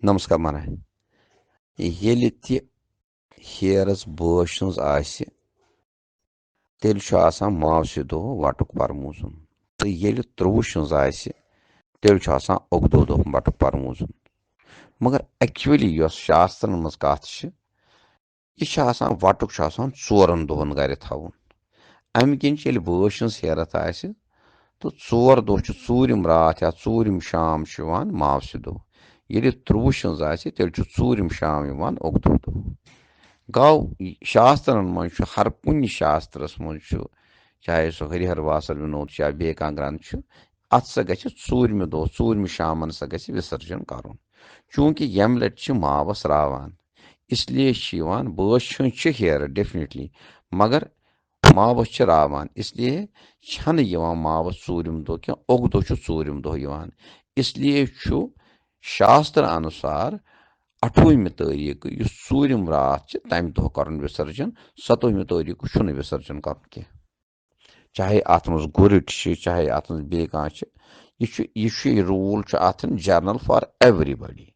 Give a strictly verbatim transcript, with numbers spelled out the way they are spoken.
نمسکار مہراج۔ ییٚلہِ تہِ ہیرس بٲش ہٕنٛز آسہِ، تیٚلہِ چھُ آسان ماوسہِ دۄہ وٹُک پرموزُن۔ تہٕ ییٚلہِ ترٛوُش ہٕنٛز آسہِ، تیٚلہِ چھُ آسان اُگدو دۄہ وٹُک پرموزُن۔ مگر actually یۄس شاسترن منٛز کتھ چھِ، یہِ چھُ آسان، وٹُک چھُ آسان ژورن دۄہن گرِ تھاوُن۔ امہِ کِنۍ چھِ ییٚلہِ بٲش ہٕنٛز ہیرتھ آسہِ، تہٕ ژور دۄہ چھُ، ژوٗرِم راتھ یا ژوٗرِم شام چھُ یِوان ماوسہِ دۄہ۔ ییٚلہِ ترٛوُش ہٕنٛز آسہِ، تیٚلہِ چھُ ژوٗرِم شام یِوان اُگدو دۄہ۔ گوٚو، شاسترن منٛز چھُ، ہر کُنہِ شاسترس منٛز چھُ، چاہے سُہ ہریہر واسر ونود چھُ یا بیٚیہِ کانٛہہ گرنتھ چھُ، اتھ سا گژھِ ژوٗرمہِ دۄہ، ژوٗرمہِ شامن سا گژھِ وسرجن کرُن۔ چوٗنکہِ ییٚمہِ لٹہِ چھِ ماوس راوان، اس لیے چھِ یِوان، بٲش ہٕنٛز چھِ ہیرٕ definitely، مگر ماوس چھِ راوان، اس لیے چھنہٕ یِوان ماوس ژوٗرِم دۄہ کینٛہہ، اُگدو چھُ ژوٗرِم دۄہ یِوان۔ اس لیے چھُ شاستر انُسار اَٹھووُہمہِ تٲریٖخ یُس ژوٗرِم راتھ چھِ، تمہِ دۄہ کرُن وسرجن، ستووُہمہِ تٲریٖخ چھُنہٕ وسرجن کرُن کینٛہہ۔ چاہے اتھ منٛز گُرٕٹۍ چھِ، چاہے اتھ منٛز بیٚیہِ کانٛہہ چھِ، یہِ چھُ، یہِ چھُ، یہِ rule چھُ اتھ general for everybody۔